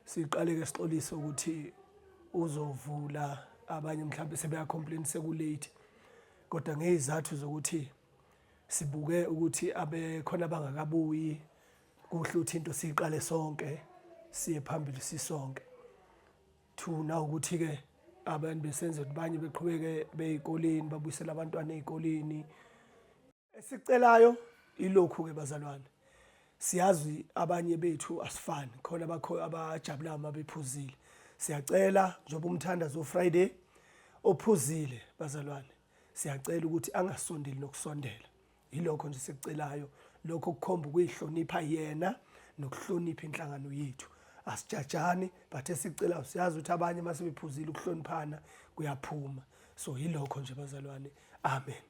Siqale ke sixolise ukuthi uzovula, abanye mhlawumbe sebeya complain sekulate, kodwa ngezizathu zokuthi sibuke ukuthi abekhona abangakabuyi, kuhle ukuthi into siyiqale sonke, siye phambili sisonke. Two, na ukuthi ke abantu besenza ukuthi banye beqhubeke beyikoleni, babuyisele abantwana ezikoleni. Esicelayo ilokhu ke bazalwane, siyazi abanye bethu asifani, khona abakho abajabulayo uma bephuzile. Siyacela njengoba umthandazo Friday, ophuzile bazalwane siyacela ukuthi angasondeli nokusondela. Yilokho nje sikucelayo, lokho kukhomba ukuyihlonipha yena nokuhlonipha inhlangano yethu. Asijajani, but esikucelayo, siyazi ukuthi abanye uma sebephuzile ukuhloniphana kuyaphuma. So yilokho nje bazalwane, amen.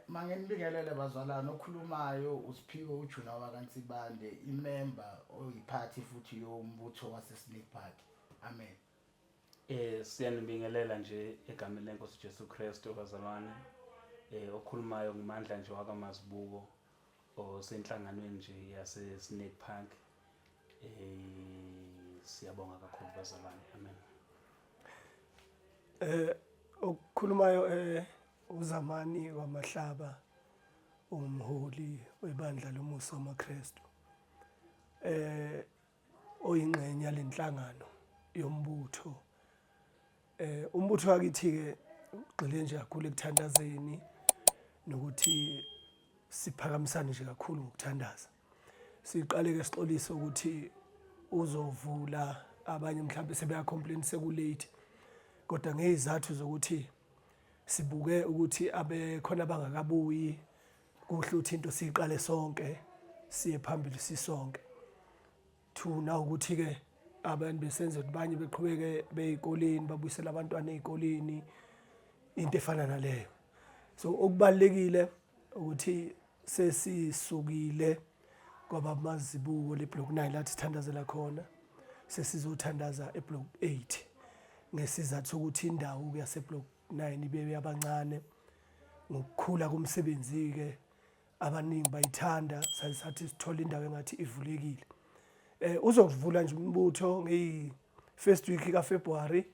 Manginibingelele bazalwane, okhulumayo uSiphiwe uJuna wakaNsibande, imember oyiphathi futhi yombutho wase Snake Park. Amen. Siyanibingelela nje egameni lenkosi Jesu Kristu bazalwane. Okhulumayo ngumandla nje wakaMazibuko osenhlanganweni nje yase Snake Park. Siyabonga kakhulu bazalwane. Amen. Okukhulumayo uZamani waMahlaba, umholi webandla lomusa wamaKristu. Oyingxenye yalenhlangano yombutho. Umbutho wakithi ke ugxile nje kakhulu ekuthandazeni nokuthi siphakamisane nje kakhulu ngokuthandaza. Siqale ke sixolise ukuthi uzovula, abanye mhlawumbe sebeya complain sekulate, kodwa ngezizathu zokuthi sibuke ukuthi abekhona abangakabuyi, kuhle ukuthi into siyiqale sonke, siye phambili sisonke. Two, na ukuthi ke abantu besenza ukuthi banye beqhubeke beyikoleni, babuyisele abantwana ezikoleni, into efana naleyo. So okubalekile ukuthi sesisukile kwaba Mazibuko le block 9 lathi sithandazela khona, sesizothandaza e block 8 ngesizathu sokuthi indawo yase block 9 ibe yabancane ngokukhula komsebenzi ke abaningi bayithanda, sathi sithola indawo engathi ivulekile. Uzovula nje umbutho ngeyi first week ka February.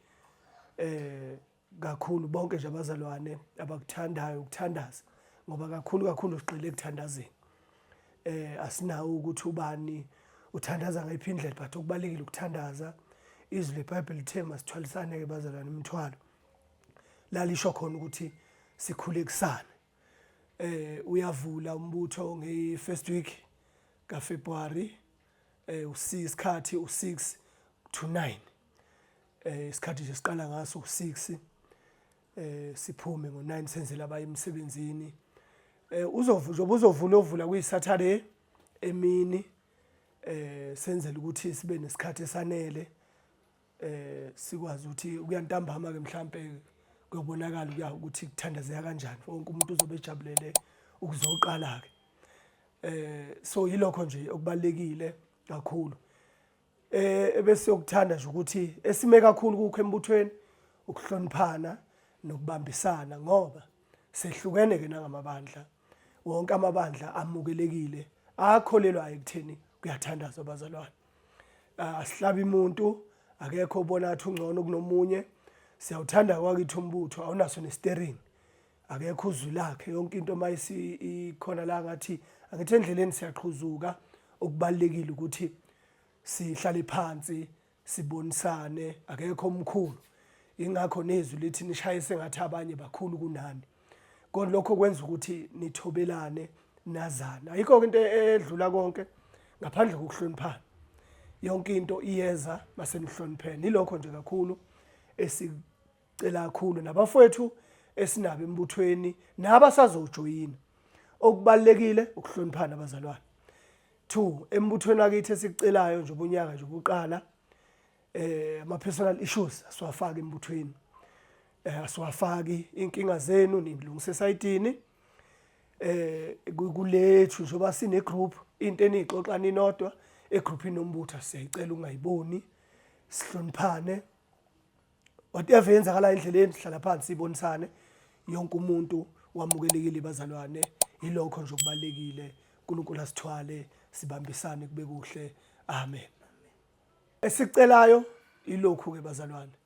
Kakhulu bonke nje abazalwane abakuthandayo ukuthandaza, ngoba kakhulu kakhulu sigxile ekuthandazeni. Asinawo ukuthi ubani uthandaza ngayiphi indlela, but okubalekile ukuthandaza. Izwi leBhayibheli lithe masithwalisane ke bazalwane imithwalo, lalisho khona ukuthi sikhulekisane. Uyavula umbutho nge first week ka February, isikhathi u6 to 9. Isikhathi nje siqala ngaso u6, siphume ngo9, senzela abaye emsebenzini. Uzovula, uzovula ovula kuyi Saturday emini, senzela ukuthi sibe nesikhathi esanele, sikwazi ukuthi kuyantambama ke mhlambe kuyobonakala kuya ukuthi kuthandazeka kanjani, wonke umuntu uzobe ejabulele ukuzoqala ke. So yilokho nje okubalekile kakhulu. Ebese yokuthanda nje ukuthi esime kakhulu kukho embuthweni ukuhloniphana nokubambisana, ngoba sehlukene ke nangamabandla. Wonke amabandla amukelekile, akholelwayo ekutheni kuyathandazwa abazalwane. Asihlabi umuntu, akekho obona athi ungcono kunomunye. Siyawuthanda kwakithi umbutho, awunaso nesteering, akekho uzwi lakhe, yonke into mayisi ikhona la ngathi angithi endleleni siyaqhuzuka. Okubalekile ukuthi sihlale phansi sibonisane, akekho omkhulu, ingakho nezwi lithi nishaye sengathi abanye bakhulu kunani. Kodwa lokho kwenza ukuthi nithobelane, nazane. Ayikho into edlula konke ngaphandle kokuhloniphana. Yonke into iyeza masenihloniphene. Ilokho nje kakhulu esicela kakhulu nabafowethu esinabo embuthweni nabasazojoyina. Okubalekile ukuhloniphana abazalwane. Two, embuthweni wakithi esikucelayo nje ubunyaka nje ubuqala, ama personal issues asiwafaki embuthweni. Asiwafaki inkinga zenu, nilungise esayitini. Kulethu njengoba sine group, into enixoxa ninodwa egroupini yombutho siyayicela ungayiboni, sihloniphane. Whatever yenzakala endleleni sihlala phansi sibonisane yonke umuntu wamukelekile bazalwane yilokho nje okubalekile uNkulunkulu asithwale sibambisane kube kuhle amen esicelayo ilokhu ke bazalwane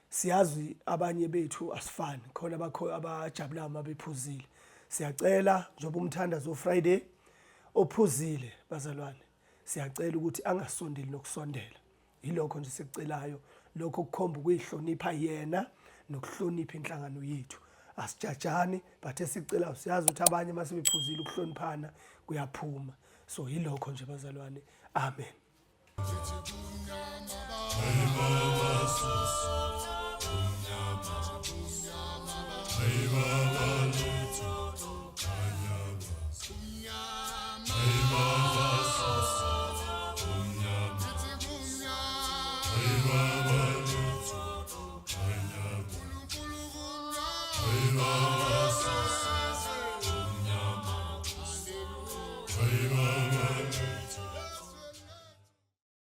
siyazi abanye bethu asifani khona abakho abajabulayo uma bephuzile siyacela njengoba umthandazo Friday ophuzile bazalwane siyacela ukuthi angasondeli nokusondela Yilokho nje sikucelayo, lokho kukhomba ukuyihlonipha yena nokuhlonipha inhlangano yethu. Asijajani but esikucelayo siyazi ukuthi abanye uma sebephuzile ukuhloniphana kuyaphuma. So yilokho nje bazalwane. Amen. Hey baba,